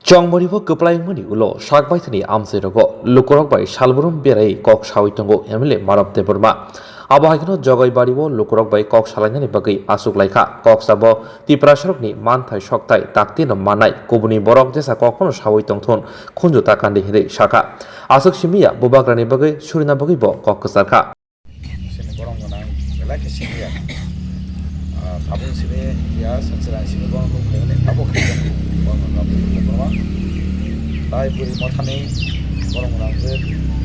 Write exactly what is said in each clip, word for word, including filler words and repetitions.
Chongmari bo kwplai wngmani ulo sakbaithani amchairogo lukurok bai salbrum berai kok sawi tongo M L A Manav Debbarma. Abo hai kheno Jogaibari o lukurok bai kok salainani bagwi achuk laikha. Kok sabo Tiprasarokni manthai sokthai takti no manai kubuni borok jesa kok phano sawi tongthun khunju ta kandi hinwi sakha. Aswk simi ya bubagrani bagwi surina bagwi bo kok kwcharkha. Sini borok gwnang belai khe sini ya. Ah, tabuk sini ya, sansirang sini borok nuk khaini tabuk khaijak borok gwnang tabuk nuk borok. Tai buri mothani borok gwnang je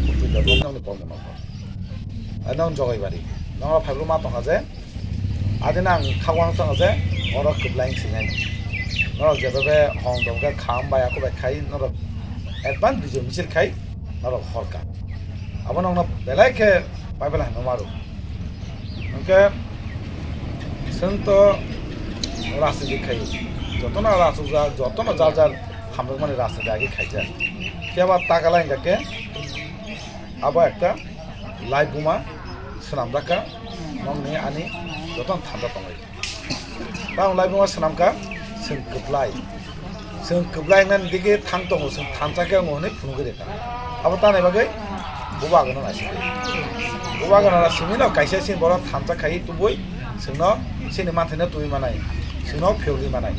kupi da borok nang borok gwnang. Ai nang Jogaibari. Nang phaibruma tongkha je. Adi nang khawang tongkha je. Oro kwblaing sinai. Norok jebebe hong dongkhe kham bai ako bai khai norok advance bijor misil khai norok horka. Abo nokno belai khe Bible hai no maro. Hwnkhe chwng to rajniti khai, jotono rachukjak, jotono jar jar hamjakmani rajniti agi khaijak. Phiya ba takala hwnkha khe abo ekta laibuma swnamjak kha, nokni ani jotono thanda tongwi. Tamo laibuma swnamkha, chwng kwplai. Chwng kwplai wngnani digi thang tongo, chwng thansa khe wngo hwnwi phunugwi rikha. Abo tamni bagwi bubagrano naisingwi. Bubagrano naisingwino kaisa chini borok thansa khaiwi tubui chwngno chini manthaino tubui manai, chwngno phiyogwi manai.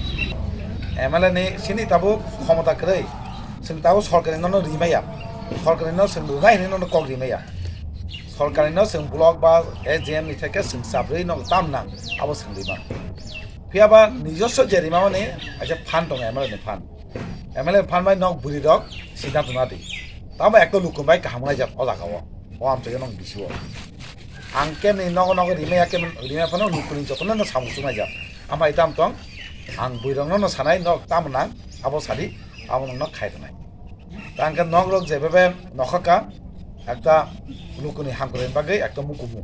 M L A ni chini tabuk khomota kwrwi, chwng tabuk sorkarino rimaya. Sorkarino chwng rwnai hwnwi nono kok rimaya. Sorkarino chwng block ba S D M ni theke chwng chabrwi no tam nang, abo chwng rima. Phiya ba nijoswo je rimamani kaisa phan tongo M L A ni phan. M L A ni phan bai nok bwrwi rok siddhanto na di. Tamo ekta luku bai kaham wngjak o jaga o. O amchai nok bisi o. Ang kemni nogo nogo rimaya kemni rimaya phano lukuni jotono no samung chuknai jak. Amai tam tong ang bwrwi rokno no sanai nok tamo nang abo sadi abo nokno khai rwnai. Tangkhe nok rok jebebe nokha ka ekta lukuni hamkrai bagwi ekta mukumu.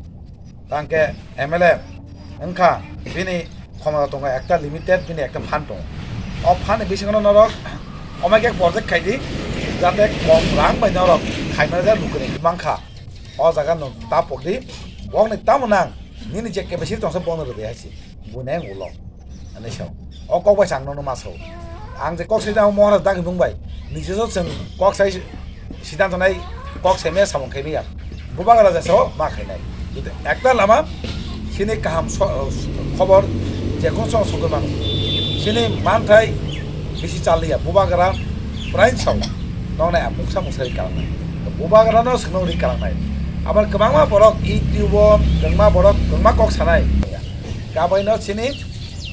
Tangkhe M L A wngkha bini khomota tongo ekta limited bini ekta phan tongo. O phan ni bisingo norok omai khe project khai di jate kom rang bai norok khai mani jak lukuni mankha. O jaga no ta pok di bokni tamo nang nini je capacity tongsa bokno rwdi hai se. Buinai ang ulo. Ani sao. O kok bai ang nono ma sao. Ang je kok sai jang Maharaj dagi bung bai. Niji so chwng kok sai siddhanto nai kok sai me samung khai ya. Bubagra ja sao ma khai nai. Ekta lama sini kaham so-, khobor je kon song sogwi mano. Sini manthai bisi chaliya. Bubagra prai sao. Nong nai muksa muksa ri kalang nai. Bubagra no swnong ri kalang nai. Abar kwbangma borok YouTube o kwbangma borok kwbangma kok sanai. Kabaino chini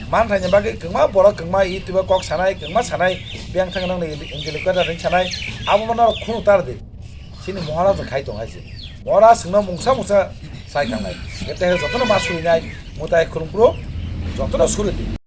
manthai ni bagwi kwbangma borok kwbangma YouTube o kok sanai, kwbangma sanai, biyang thang nang ni intellectual ring sanai, abo mano khunu tar di. Chini Maharaj khai tong hai se. Maharaj singno mungsa mungsa sai kangnai. Ete jotono ma surinai, mutai khulumkro, jotono suri di.